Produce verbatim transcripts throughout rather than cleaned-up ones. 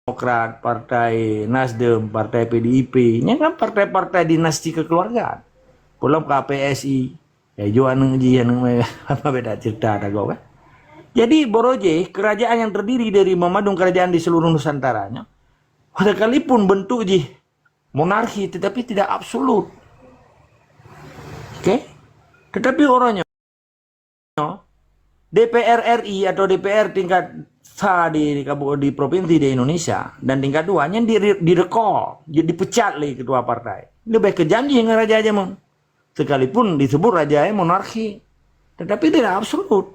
Demokrat, Partai Nasdem, Partai P D I P. Nyan kan partai-partai dinasti kekeluargaan. Peulom ka P S I. Eh, ju aneuk jih, aneuk meh, apa beda cerita dah kau kan? Jadi, Borojeh, kerajaan yang terdiri dari memadum kerajaan di seluruh Nusantara nyoe, sekalipun bentuk jih monarki, tetapi tidak absolut. Oke? Tetapi orang nyoe, D P R R I atau D P R tingkat sa di, di, kabu- di provinsi di Indonesia dan tingkat dua nyan di, direkol, di, dipecat lé ketua partai. Lebih kejam jih ngon raja jameun. Sekalipun disebut raja monarki, tetapi tidak absolut.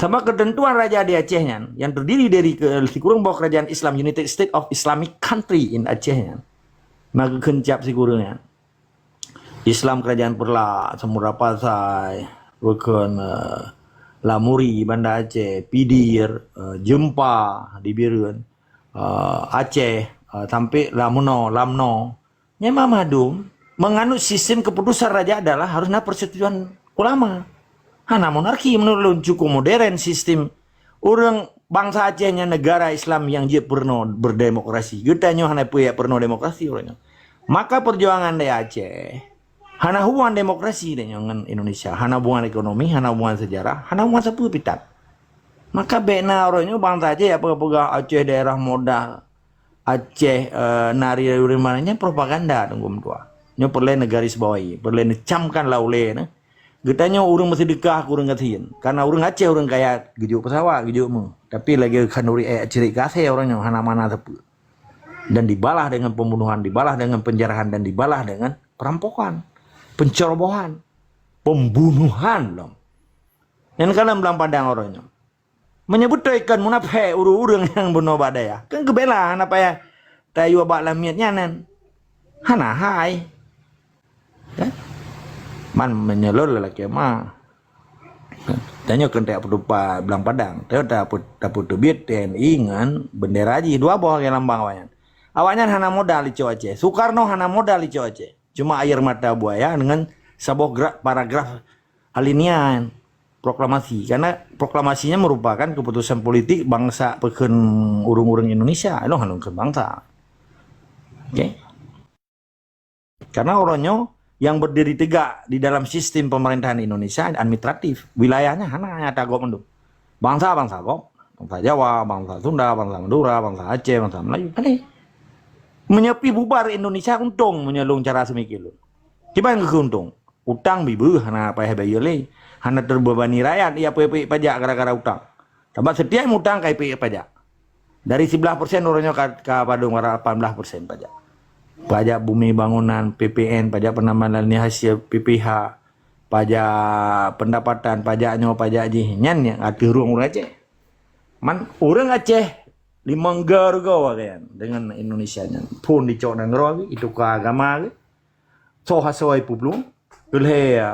Sama ketentuan raja di Aceh nyan, yang terdiri dari ke, sikureueng boh kerajaan Islam, United States of Islamic Country in Aceh nyan, na geukheun cap sikureueng nyan. Islam Kerajaan Peureulak, Samudra Pasai, bukon, eh, Lamuri, Banda Aceh, Pidir, eh, Jeumpa di Bireuen, eh, Aceh, eh, sampai Lamno, Lamno. Memang madum, menganut sistem keputusan raja adalah harus na persetujuan ulama. Hana monarki menurut lôn, cukup modern sistem. Ureuëng bansa Aceh nyan negara Islam yang jeuet peurunoe berdemokrasi. Geutanyoe hana peue jak peurunoe demokrasi ureuëng nyoe. Maka perjuangan di Aceh hana hubungan demokrasi tanyoe ngon Indonesia, hana hubungan ekonomi, hana hubungan sejarah, hana hubungan sapeue pitan. Maka bék na ureuëng nyoe bansa Aceh jak peugah-peugah Aceh daerah modah, Aceh, eh, nari dari mana nyan propaganda teungku meutuah. Nyoe peureulée neugarisbawahi, peureulée neucamkan lam ulée nyoe. Geutanyoe ureuëng meuseudeukah keu ureuëng gasien. Karena ureuëng Aceh ureuëng kaya geujok pesawat, geujok meu. Tapi lagée khanduri ayat cirik gasée ureuëng nyoe hana mana sapeue. Dan dibalah dengan pembunuhan, dibalah dengan penjarahan, dan dibalah dengan perampokan, pencerobohan, pembunuhan lom. Nyan ka lam blang padang ureuëng nyoe. Meunyoe beutôi kon munafék ureuëng-ureuëng nyang bunoe bak dayah, kan geubela hana payah tayue bak lamiet nyan. Hana hai. Kan? Man meunyoe lôn lalakée ma. Tanyoe keuneuk tapeutupat blang padang. Tanyoe tapeu-, tapeuteubiet T N I ngon bendera jih dua boh lagée lambang awaknyan. Awaknyan hana modal icok Aceh. Soekarno hana modal icok Aceh. Cuma air mata buaya dengan saboh gra-, paragraf alinea proklamasi. Karena proklamasinya merupakan keputusan politik bansa peukheun ureuëng-ureuëng Indonesia. Inoe hana kheun bansa. Oke. Karena orang nyoe yang berdiri tegak di dalam sistem pemerintahan Indonesia administratif, wilayahnya hana nyata gob mandum. Bansa-bansa gob, bansa Jawa, bansa Sunda, bansa Madura, bansa Aceh, bansa Melayu. Ada. Meunyoe pih bubar Indonesia, untông meunyoe lôn cara seumikir lôn. Kiban keuh untông? Utang bibeuh hana payah bayeue lé. Hana teubebani rakyat ia peuék-peuék pajak gara-gara utang. Sabab setiap mutang ka ipeuék pajak. Dari siblaih persen, uroe nyoe ka, ka padum, ka lapan blaih persen pajak. Pajak bumi bangunan, P P N, pajak penambahan nilai hasil, P P H, pajak pendapatan, pajak nyoe, pajak jih. Nyan nyang ateueh rueng ureuëng Aceh. Man ureuëng Aceh limong go rugoe geuh nyan deungon Indonesia nyan. Phon dicok nanggroe geuh, ituka agama geuh. Soh asoe peubloe. Keu lhée,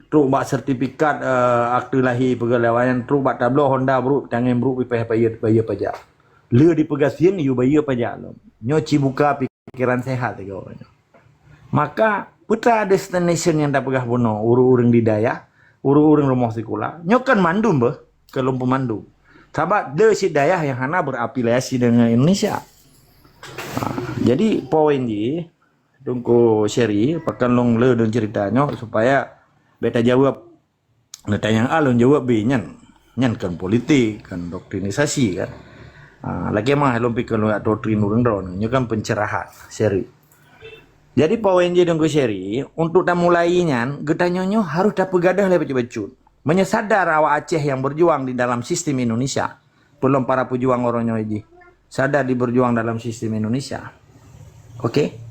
trok bak sertifikat, eh, akte lahé peugah lé awaknyan, trok bak tabloe honda brok, tangieng brok, pipéh bayeue, bayeue pajak. Le dipeugah sien yue bayeue pajak lom. Nyoe ci buka pikiran sehat tiga orang nyoe. Maka, peue teuma destination nyang tapeugah bunoe, ureuëng-ureuëng di dayah, ureuëng-ureuëng rumoh sikula, nyoe kan mandum beuh, keu lôn peumandum. Sabab le cit dayah nyang hana berafiliasi dengan Indonesia. Ha, jadi poin jih, Teungku Seri, pakon lôn le deungon cerita nyoe supaya bék tajaweueb. Neutanyong A lôn jaweueb B nyan. Nyan kan politik, kan doktrinisasi kan. Ha, lagée mah lôn pike lôn jak doktrin ureuëng droe nyoe kan pencerahan, Seri. Jadi poin jih Teungku Seri, untuk tamulai nyan, geutanyoe nyoe harôh tapeugadôh lé bacut-bacut. Meunyoe sadar awak Aceh nyang berjuang di dalam sistem Indonesia, peulom para pejuang uroe nyoe jih sadar di berjuang dalam sistem Indonesia. Oke?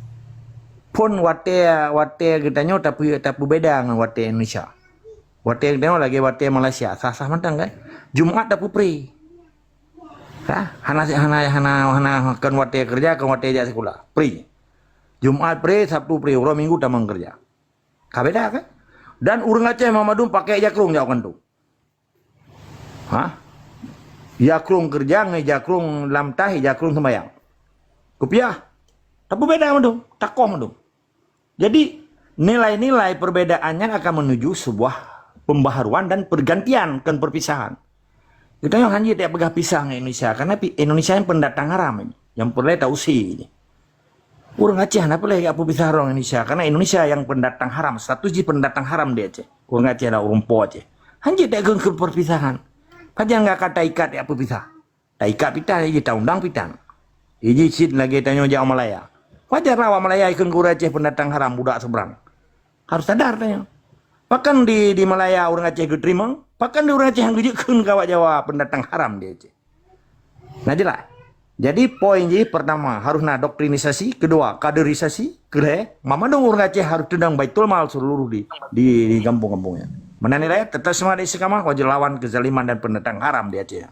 Phon watée, watée geutanyoe tapeu-, tapeubeda ngon watée Indonesia. Watée geutanyoe lagée watée Malaysia, sah-sah mantong kan? Jumat tapeupri. Ha? Hana, hana, hana, hana kon watée keureuja, kon watée jak sikula. Pri. Jumat pri, Sabtu pri, uroe Minggu tamong keureuja. Ka beda kan? Dan ureuëng Aceh mandum pakai jakrong jak kantong. Ha? Jakrong keureuja ngon jakrong lam tahi, jakrong sembayang. Kupiah. Tapi beda mandum, takoh mandum. Jadi, nilai-nilai perbedaan nyan akan menuju sebuah pembaharuan dan pergantian, kon perpisahan. Geutanyoe hana jeuet peugah pisah ngon Indonesia, karena pi-, Indonesia nyan pendatang haram, nyang peureulée ta-use jih. Ureuëng Aceh hana peureulée geupeupisah droe ngon Indonesia, karena Indonesia nyang pendatang haram, status jih pendatang haram di Aceh. Ureuëng Aceh adalah ureuëng po Aceh. Hana jeuet takheun keu perpisahan. Pajan ka ta ikat geupeupisah. Ta ikat pitan, jih ta undang pitan. Jih cit lagée tanyoe jak Malaya. Wajar lah awak Malaya ikheun keu ureuëng Aceh pendatang haram, budak seberang. Harus sadar tanyoe. Pakon di, di Malaya ureuëng Aceh geuteurimong, pakon di ureuëng Aceh nyang geujeuet kheun keu awak Jawa pendatang haram di Aceh. Nah, jelas. Jadi, poin jih pertama, harus na doktrinisasi, kedua, kaderisasi, keulhée, mamandum ureuëng Aceh harus teudong Baitul Mal seluruh di, di, di gampông-gampông nyan. Meunan nilai, tetap semangat istiqamah, wajib lawan kezaliman dan pendatang haram di Aceh.